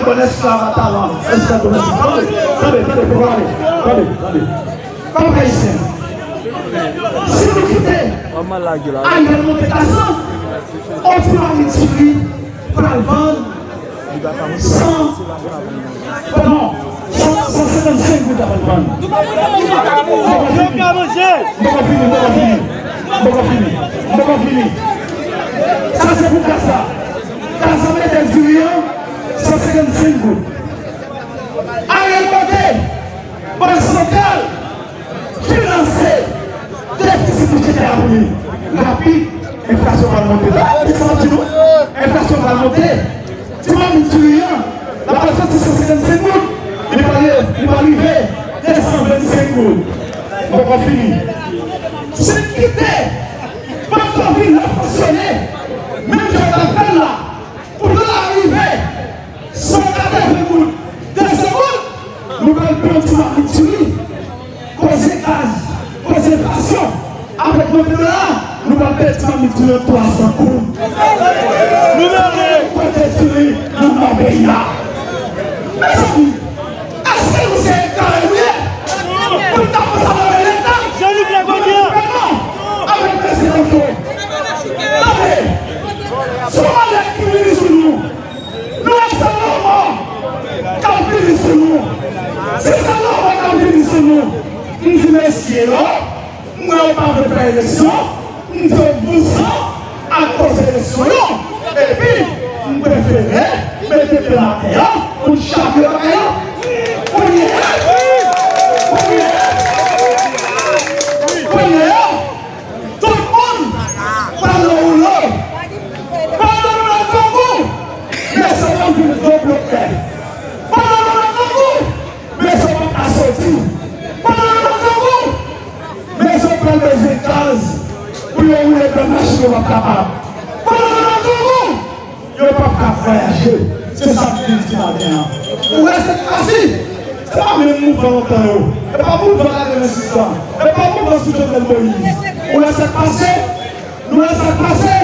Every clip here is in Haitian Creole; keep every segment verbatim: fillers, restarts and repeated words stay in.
Bon esklav a talan, esklav domestik. Tande, tande, tande, papa, tande, tande, tande. Pèp ayisyen, si nou kite Ariel monte klas lan, on ti mamit diri pral vann san, non, san, san senkannsenk goud l ap vann. M poko fini, m poko fini, m poko fini, m poko fini, m poko fini. Sa se pou klas la. Klas la mete diri an, san senkannsenk goud. Ariel monte, Bank Santral finanse defisit bidjetè a pou li. Rapid, enflasyon pral monte. Tande sa m ap di nou, enflasyon pral monte. Ti mamit diri an, l ap pral soti san senkannsenk goud, li pral, li pral rive de san vennsenk goud. M poko fini. Si n kite bank lan vin refonksyone, menm jan yo t ap fè l la, pou dola a rive san katreven goud, de san goud, nou pral pran ti mamit diri. Koze gaz, koze enflasyon. Avèk monte dola a, nou pral peye ti mamit diri an twa san goud. Nou pral konte diri nan nò peyi a. Mezanmi, èske nou se egare nou ye? Pou n ta konsa nan men Leta, nan men gouvènman, avèk prezidan Flo. Tande, se yon malè ki vini sou nou. Nou wè se lanmò k ap vini sou nou. Se sa lanmò k ap vini sou nou. M di mesye yo, m wè yo pa vle fè eleksyon. M di yo vouzan ak koze eleksyon yo. Epi, m prefere mete pye m atè a pou n chape yo lakay yo. Kounye a, kounye a, kounye a, tout moun pral nan woulo. Pandan nou nan grangou, mesye yo vin deblòke. Pandan nou nan grangou, mesye yo pa ka soti. Pandan nou nan grangou, mesye yo pral bezwen gaz pou yo woule blan machin yo p ap kapab. Pandan nou nan grangou, yo p ap ka vwayaje. Se sa m vin di maten an. Ou wè sèt masi, se pa menm mouvman lontan yo. E pa mouvman katrevensis lan. E pa mouvman sou Jovenel Moïse. Ou wè sèt masi, nou wè sa k pase.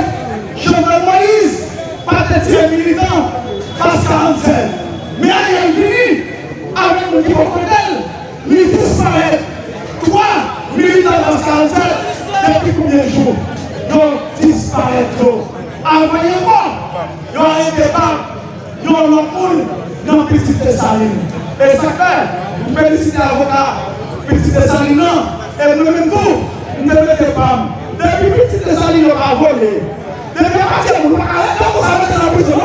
Jovenel Moïse pa te tiye militan Baz karannsèt. Men Ariel vini avèk moun ki bò kote l. Li disparèt. Twa militan Baz karannsèt, depi konbyen jou yo disparèt yo? Avan yè ankò, yo arete pa yon lòt moun nan Pitit Desalin. E sa k fè, m felisite avoka Pitit Desalin nan, e mwen menm tou, m te mete pa m. Depi Pitit Desalin yo pa vole, depi yo pa tiye moun, nou pa ka ret la konsa mete nan prizon.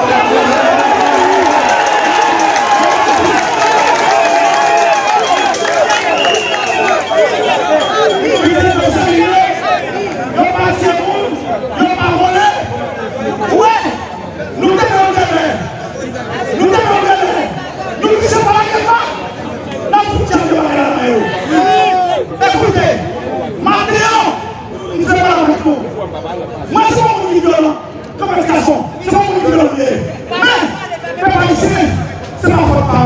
Pitit Desalin yo, yo pa tiye moun, yo pa vole. Ou wè, nou te pran gèlè. Nou te pran gèlè. Nou di se pa gèlè. N ap fout djab yo bagay la nan yo. Ekoute, maten an, m fè pale avèk nou. Mwen se yon moun ki vyolan. Kòm gason, se pa moun ki vle bliye. Men, pèp ayisyen, se pa fòt pa m.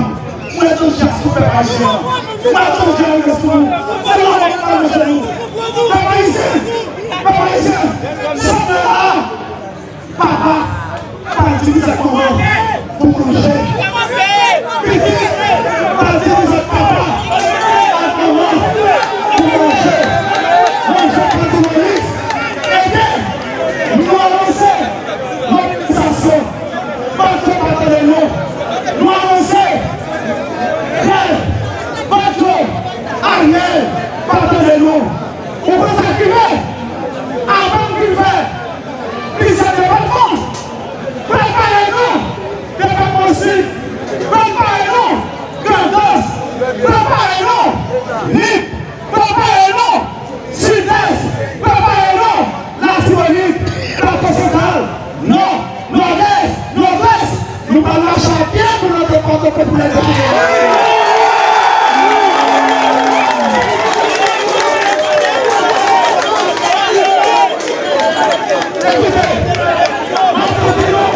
Mwen tonjè sou pèp ayisyen an. Mwen tonjè rive sou nou. Se lanmò ki pa manje nou. Pèp ayisyen, pèp ayisyen, sa fè la, papa, pa di nou se kòman pou manje. Pitit, pa di nou se papa, pa kòman pou manje. Manje pa tou Moyiz. Ebyen, nou anonse mobilizasyon. Badjo pa tande nou. Nou anonse grèv. Badjo, Ariel pa tande nou. Ou konn sa k rive? Avan m vin fè plizyè depatman, prepare nou, depatman Sid, prepare nou, Grandans, prepare nou, Nip, prepare nou, Sidès, prepare nou, Latibonit, Plato Santral, Nò, Nòdès, Nòdwès, nou pral mache a pye pou n antre Pòtoprens pou lè de Ekoute, m ap tou di nou,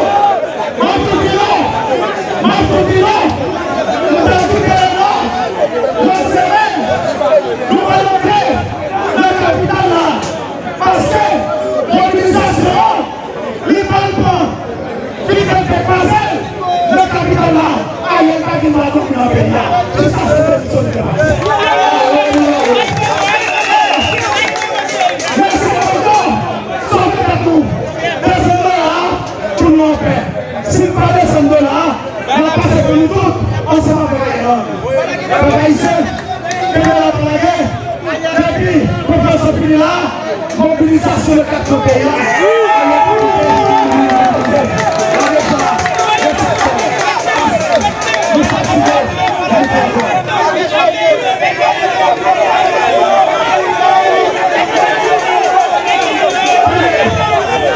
m ap tou di nou, m ap tou di nou, m te di nou, lòt semèn, nou pral antre nan kapital la, paske mobilizasyon an, li pral pran Fidel te kwaze l nan kapital la. Kenbe la pa lage. Depi konferans lan fini la, mobilizasyon nan kat kwen peyi a.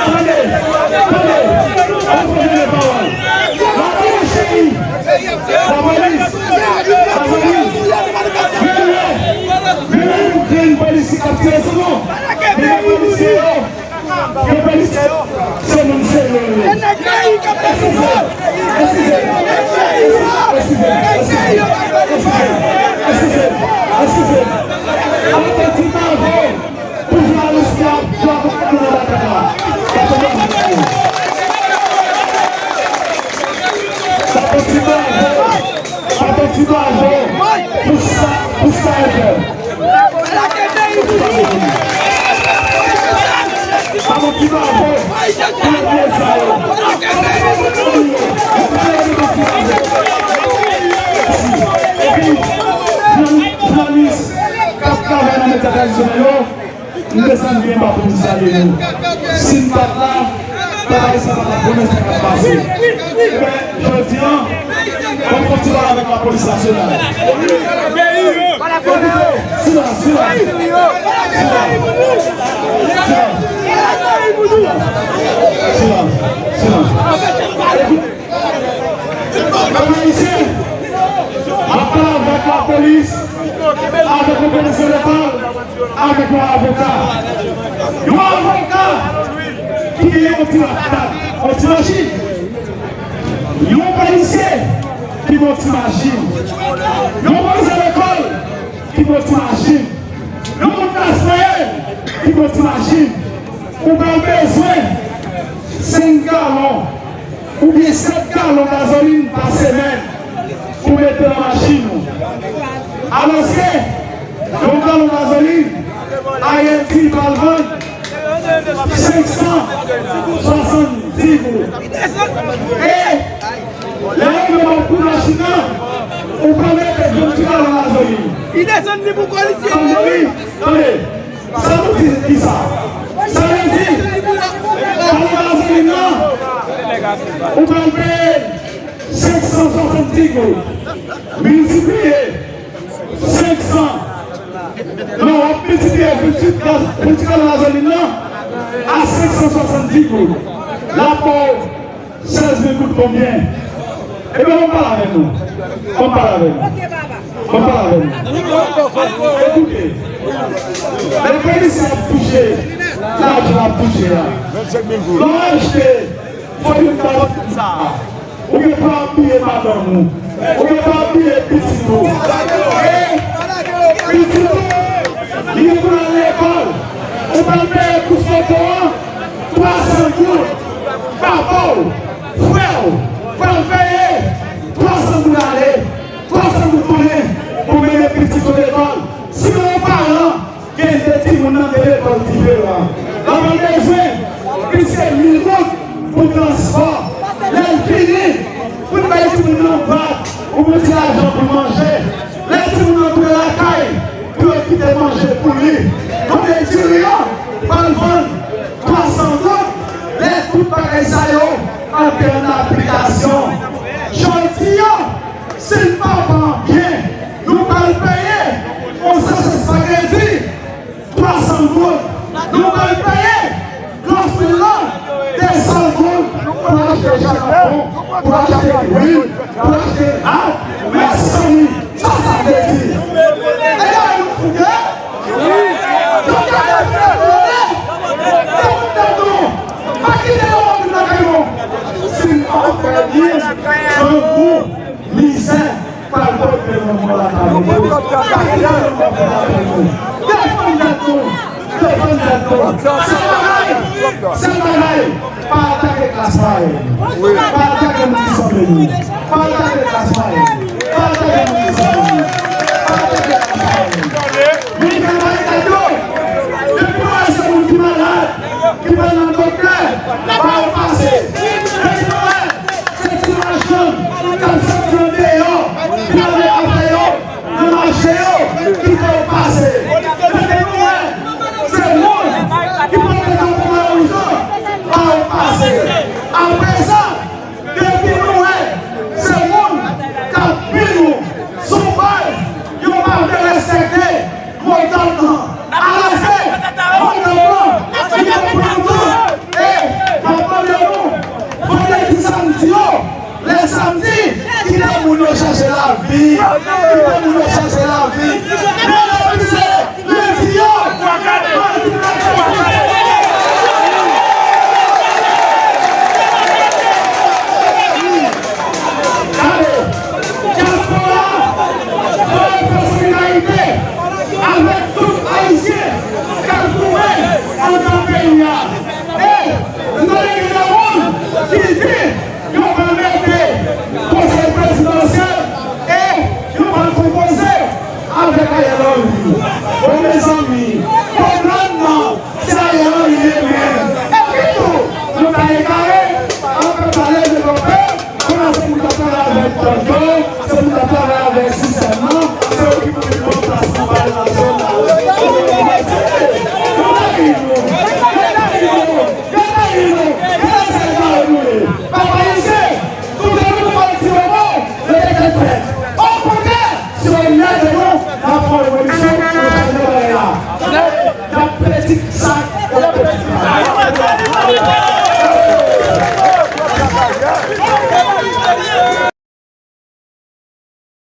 Tande, tande, tande. Lapè, cheri. Lavaliz, lavaliz. Men, men, men, gen polisye k ap tire sou nou. Men polisye yo, men polisye yo, se moun serye yo ye. Eskize, eskize, eskize, eskize, eskize, eskize, eskize. Atò ti pavo. Pou jounalis ki ap travay nan lakou la. Sa fè ti bavo. Sa fè ti bavo. Pou sa, pou sa e fè. Sa fè ti bavo. Pou lòt nèg sa yo. Epi, jounalis k ap travay nan medya tradisyonèl yo, M desann byen ba pou m salye nou. Si n pa t la, bagay sa pa t ap konnen sa k ap pase. Ebyen, jodi a, mwen fè ti pale avèk lapolis nasyonal. Ekoute, silans, silans. Silans. Silans. Silans. Silans. Ekoute, Pèp ayisyen, m ap pale avèk lapolis, avèk yon komisè lekòl, avèk yon avoka. Yon avoka ki gen yon ti laptòp, yon ti machin. Yon polisye ki gen yon ti machin. Yon komisè lekòl ki gen yon ti machin. Yon moun klas mwayèn ki gen yon ti machin. Ou pral bezwen senk galon oubyen sèt galon gazolin pa semèn pou mete nan machin ou. Alòske, yon galon gazolin, Ayiti pral vann senk san swasanndis goud. E lè yo menm ap pran machin nan, ou pa mete yon ti galon gazolin. Li desann li pou polisye. Tande, wi, tande. Sa nou di, ki sa? Sa vle di, galon gazolin nan, ou pral peye senk san swasanndis goud. Miltipliye senk san. Non, w ap miltipliye ven ti gaz, ven ti galon gazolin nan a senk san swasanndis goud. L ap ba w Sèz mil goud konbyen? Ebyen, ban m pale avè nou. Ban m pale avè nou. Ban m pale avè nou. Ekoute, lè polisye ap touche, lajan ap touche a. Lè w achte fòy sa a, ou gen pou abiye madanm ou, ou gen pou abiye pitit ou. E pitit ou, li gen pou l al lekòl, ou pral peye kous moto an, twa san goud, papa w, frè w, pral peye twa san goud ale, twa san goud tounen pou mennen pitit ou lekòl. Si yon paran gen de timoun nan de lekòl diferan, l ap bezwen plis ke mil goud pou transpò. Lè l fini, pou l bay timoun nan bwat, ou pou ti lajan pou l manje. Lè timoun nan tounen lakay, pou yo kite manje pou li. Kote diri an pral vann twa san goud, lè tout bagay sa yo antre an aplikasyon. Jodi a, si n pa pran byen, nou pral peye yon sachet espageti twa san goud. Nou pral peye glaswil lan de san goud pou achte jakapon, pou achte lwil, pou achte lay. Mezanmi, sa sa vle di? E la nou fouke? Yo gade fè konnen. Tout tèt nou. Pa kite yo vin lakay nou. Si n pa fè byen, grangou, mizè, pral pote nan mò lakay nou. Pa kite yo vin lakay nou. Defann tèt nou. Defann tèt nou. Sèl bagay, sèl bagay, pa atake klas pa yo. Pa atake moun ki sanble nou. Pa atake klas pa yo. Pa atake moun ki sanble nou. Pa atake klas pa yo. Moun ki anvayi tèt yo. Depi nou wè se moun ki malad, ki pral nan doktè, ba yo pase. Depi nou wè se ti machann k ap soti andeyò pou ale afè yo, nan mache Kite moun yo chèche lavi. Medam, mesye, lendi yo. Gade, dyaspora, fè solidarite avèk tout Ayisyen k ap goumen anndan peyi a. E, nou gen de moun ki di, yo pral mete konsèy prezidansyèl e yo pral konpoze avèk Ariel Henry. Bon, mezanmi, bon,